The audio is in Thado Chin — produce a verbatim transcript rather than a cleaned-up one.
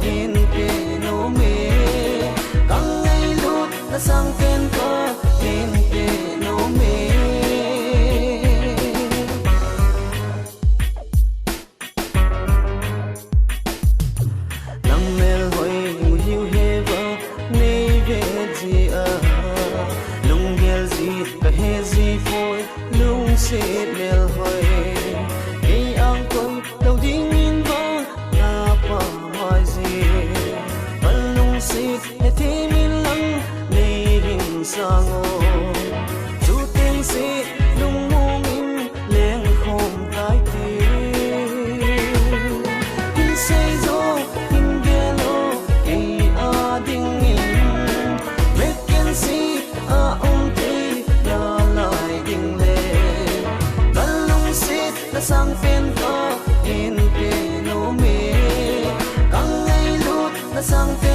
hin pe nom e. Ka ngailut na sangpen ka hin pe nom e. Nang melhoi muhiu heva nei ve ji a, lunggel ji ka he ji poi, lungset melhoi. Kei ang koi lou dingin vang na pamai ji. Ka lungset hethem in lang nei hin sang o. Chuteng se lungmong in lengkhom tai ti. Hin sei jo, hin gel o, kei a dingin. Vacancy a um thei nalai ding le. Ka lungset na sangpen ka hin pe nom e. Ka ngailut na sangpen